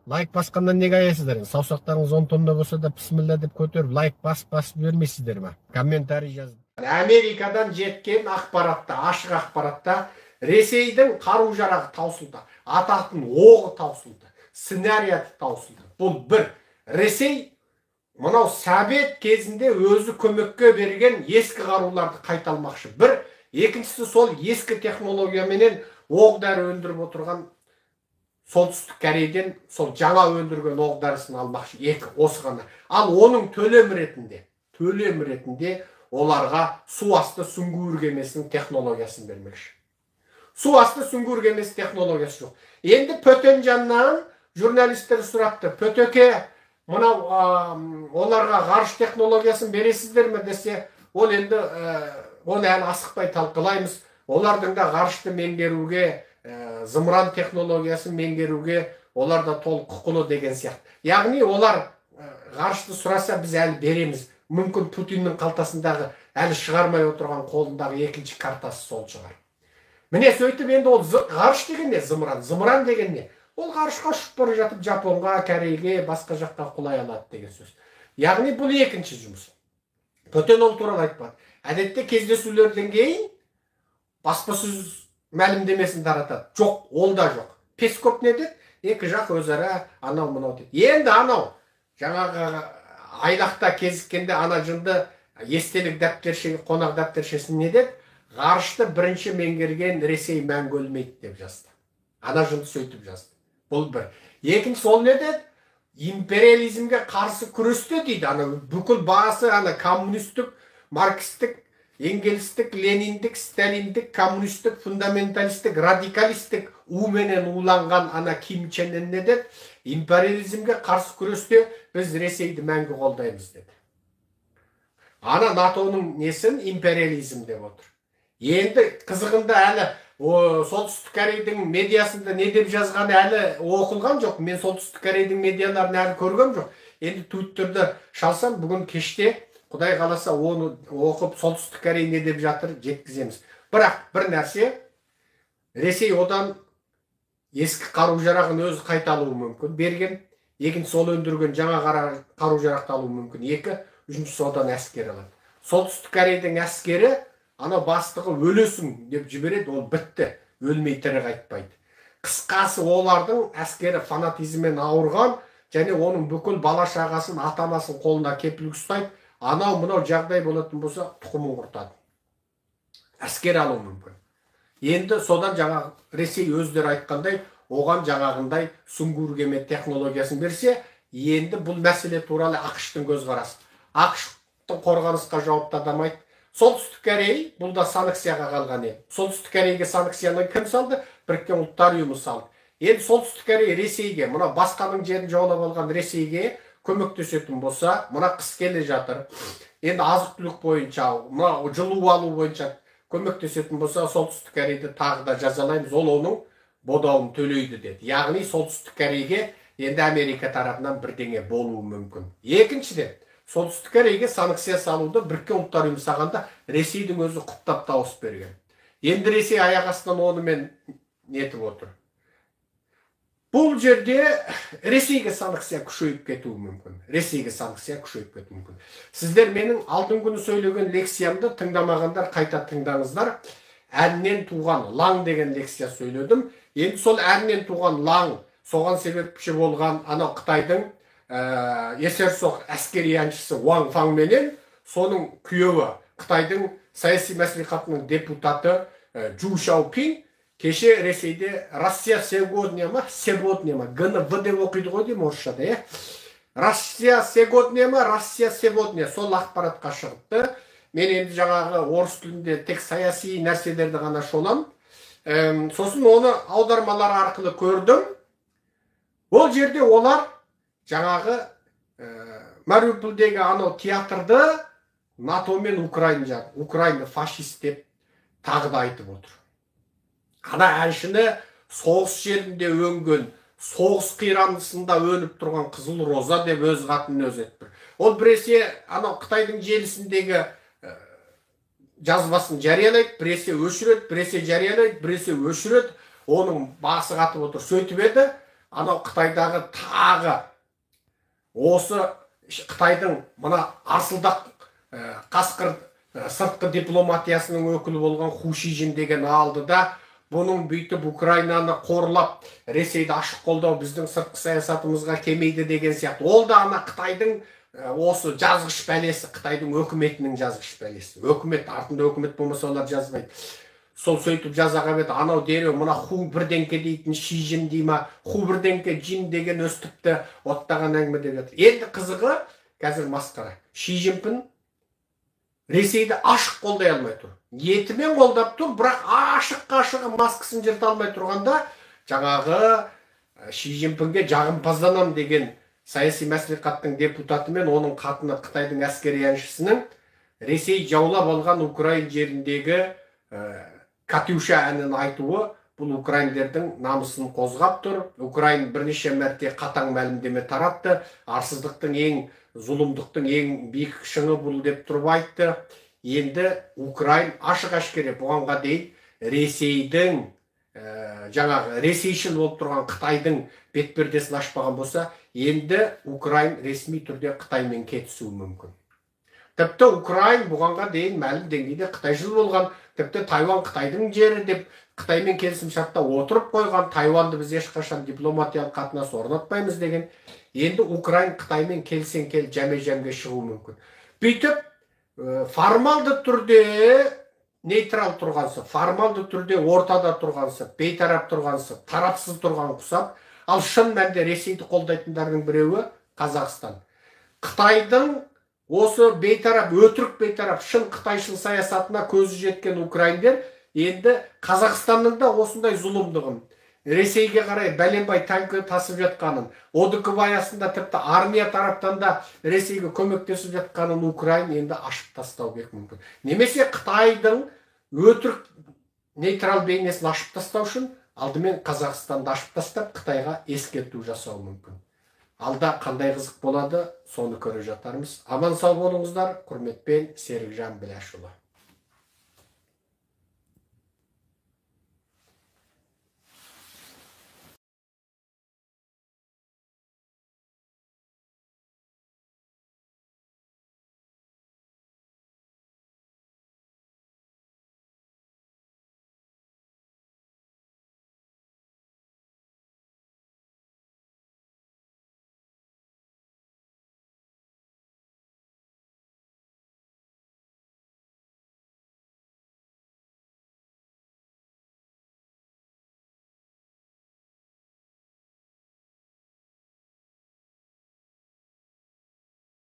Лайк басқаннан неге аяйсыздар енді? Саусақтарыңыз 10 тонна болса да, бісміллә деп көтеріп, лайк басып басып жібермейсіздер ма? Комментарий жазып. Америкадан жеткен ақпаратта, ашық ақпаратта Ресейдің қару жарағы таусылды, ататын оғы таусылды, снаряды таусылды. Бұл бір. Ресей мынау Совет кезінде өзі көмекке берген ескі қаруларды қайта алмақшы. Бір. Екіншісі, сол ескі технологияменен оқ дәрі өндіріп отырған Солтүстік Корейден сол жаңа өндірген оқ дәрісін алмақшы. Екі, осы ғана. Ал оның төлем ретінде оларға су асты сүңгуір кемесінің технологиясын бермекші. Су асты сүңгуір кемесі технологиясы жоқ. Енді Пөтенжаннан журналистер сұрапты: «Пөтеке, мынау оларға ғарыш технологиясын бересіздер ме?» — десе, ол енді оны әлі асықпай талқылаймыз, олардың да ғарышты меңгеруге, зымыран технологиясын меңгеруге олар да толық құқылы деген сияқты. Яғни олар ғарышты сұраса, біз әлі береміз. Мүмкін, Путиннің қалтасындағы әлі шығармай отырған қолындағы екінші картасы сол шығар. Міне, сөйтіп енді ол ғарыш деген не? Зымыран, зымыран деген не? Ол ғарышқа ұшып бара жатып, Жапонға, Корейге, басқа жаққа құлай алады деген сөз. Яғни бұл екінші жұмыс. Пөтен ол туралы айтпады. Әдетте кездесулерден кейін баспасөз мәлімдемесін таратады. Жоқ, ол да жоқ. Песков не деді? Екі жақ өзара анау мынау деді. Енді анау жаңағы айлақта кезіккенде ана жынды естелік дәптерше, қонақ дәптершесін не деді? «Ғарышты бірінші меңгерген Ресей мәңгі өлмейді», — деп жазды. Ана жынды сөйтіп жазды. Бұл бір. Екіншісі, ол не деді? Империализмге қарсы күресте дейді. Ана бүкіл басы ана коммунистік, маркстік, энгельстік, лениндік, сталиндік, коммунистік, фундаменталистік, радикалистік уменен уланған ана Ким Чен Ын не деді? «Империализмге қарсы күресте біз Ресейді мәңгі қолдаймыз», — деді. Ана НАТОның несін империализм деп отыр. Енді қызығында әлі Солтүстік Корейдің медиасында не деп жазғаны әлі оқылған жоқ. Мен Солтүстік Корейдің медиаларын әлі көргем жоқ. Енді Твиттерді шалсам, бүгін кеште, құдай қаласа, оны оқып, Солтүстік Корей не деп жатыр, жеткіземіз. Бірақ бір нәрсе: Ресей одан ескі қару жарағын өзі қайта алуы мүмкін берген, екіншісі, ол өндірген жаңа қару жарақты алуы мүмкін, екі, үшіншісі, одан әскер алады. Солтүстік Корейдің әскері ана бастығы «өлесің» деп жібереді, ол бітті, өлмей тірі қайтпайды. Қысқасы, олардың әскері фанатизммен ауырған және оның бүкіл бала шағасын, ата анасын қолына кепілдік ұстайды. Анау мынау жағдай болатын болса, тұқымын құртады. Әскер алуы мүмкін. Енді содан жаңағы Ресей өздері айтқандай, оған жаңағындай сүңгуір кеме технологиясын берсе, енді бұл мәселе туралы АҚШ-тың көзқарасы. АҚШ-тың қорғанысқа жауапты адам айтты: Солтүстік Корей бұл да санкцияға қалған ел. Солтүстік Корейге санкцияны кім салды? Біріккен Ұлттар Ұйымы салды. Енді Солтүстік Корея Ресейге, мына басқаның жерін жаулап алған Ресейге көмектесетін болса, мына қыс келе жатыр, енді азық түлік бойынша, мына жылу алу бойынша көмектесетін болса, Солтүстік Корейді тағы да жазалаймыз, ол оның бодауын төлейді деді. Яғни Солтүстік Корейге енді Америка тарапынан бірдеңе болуы мүмкін. Екіншіден, Солтүстік Корейге санкция салуды Біріккен Ұлттар Ұйымы салғанда, Ресейдің өзі құптап дауыс берген. Енді Ресей аяқ астынан онымен нетіп отыр. Бұл жерде Ресейге санкция күшейіп кетуі мүмкін. Ресейге санкция күшейіп кетуі мүмкін. Сіздер менің алтын күні сөйлеген лекциямды тыңдамағандар, қайта тыңдаңыздар. «Әннен туған лаң» деген лекция сөйледім. Енді сол әннен туған лаң, соған себепші болған анау Қытайдың есерсоқ әскери әншісі Уаң Фаң менен соның күйеуі, Қытайдың саяси мәслихатының депутаты Жу Шаопин кеше Ресейде «Россия сегодня» ма, «сегодня» ма, г в деп оқиды ғой деймін орысшада, иә, «Россия сегодня» ма, «Россия сегодня», сол ақпаратқа шығыпты. Мен енді жаңағы орыс тілінде тек саяси нәрселерді ғана шолам. Сосын оны аудармалар арқылы көрдім. Ол жерде олар жаңағы Мариупольдегі анау театрды НАТО мен Украина, Украина фашист деп тағы да айтып отыр. Ана әншіні соғыс жерінде өнген, соғыс қирандысында өніп тұрған қызыл роза деп өз қатынын өзі айтып тұр. Ол біресе анау Қытайдың желісіндегі жазбасын жариялайды, біресе өшіреді, біресе жариялайды, біресе өшіреді. Оның басы қатып отыр. Сөйтіп еді, Анау Қытайдағы тағы осы Қытайдың мына арсылдақ қасқыр сыртқы дипломатиясының өкілі болған Ху Шижин деген алды да, бұның бүйтіп Украинаны қорлап, Ресейді ашық қолдау біздің сыртқы саясатымызға келмейді деген сияқты. Ол да ана Қытайдың осы жазғыш бәлесі, Қытайдың өкіметінің жазғыш бәлесі. Өкімет артында өкімет болмаса олар жазбайды. Сол сөйтіп жаза қабет, анау дереу мына Ху бірдеңке дейтін Шижин дей ма, Ху бірдеңке Жин деген өстіпті оттаған әңгіме деп жатыр. Енді қызығы қазір масқара. Ши Цзиньпин Ресейді ашық қолдай алмай тұр. Ниетімен қолдап тұр, бірақ ашық-ашығы маскасын жырта алмай тұрғанда жаңағы Ши Цзиньпинге жағымпазданам деген саяси мәслихаттың депутаты мен оның қатыны Қытайдың әскери әншісінің Ресей жаулап алған Украин жеріндегі Катюша әнін айтуы бұл украиндердің намысын қозғап тұр. Украин бірнеше мәрте қатаң мәлімдеме таратты. Арсыздықтың ең, зұлымдықтың ең биік шыңы бұл деп тұрып айтты. Енді Украин ашық әшкере бұғанға дейін Ресейдің жаңағы ресейшіл болып тұрған Қытайдың бетпердесін ашпаған болса, енді Украин ресми түрде Қытаймен кетісуі мүмкін. Тіпті Украин бұғанға дейін мәлім деңгейде қытайшыл болған, тіпті Тайван Қытайдың жері деп Қытаймен келісімшартта отырып қойған, Тайванды біз ешқашан дипломатиялық қатынас орнатпаймыз деген. Енді Украин Қытаймен келсең кел, жәме-жәмге шығуы мүмкін. Бүйтіп формалды түрде нейтрал тұрғансы, формалды түрде ортада тұрғансы, бейтарап тұрғансы, тарапсыз тұрған құсап, ал шын мәнде Ресейді қолдайтындардың біреуі Қазақстан. Қытайдың осы бейтарап, өтірік бейтарап, шын қытайшыл саясатына көзі жеткен украиндер енді Қазақстанның да осындай зұлымдығын, Ресейге қарай бәленбай танкі тасып жатқанын, ОДКБ аясында тіпті армия тараптан да Ресейге көмектесіп жатқанын Украин енді ашып тастау бек мүмкін. Немесе Қытайдың өтірік нейтрал бейнесін ашып тастау үшін алдымен Қазақстанды ашып тастап, Қытайға ескерту жасау мүмкін. Алда қандай қызық болады, соны көре жатармыз. Аман сау болыңыздар. Құрметпен, Серікжан Біләшұлы.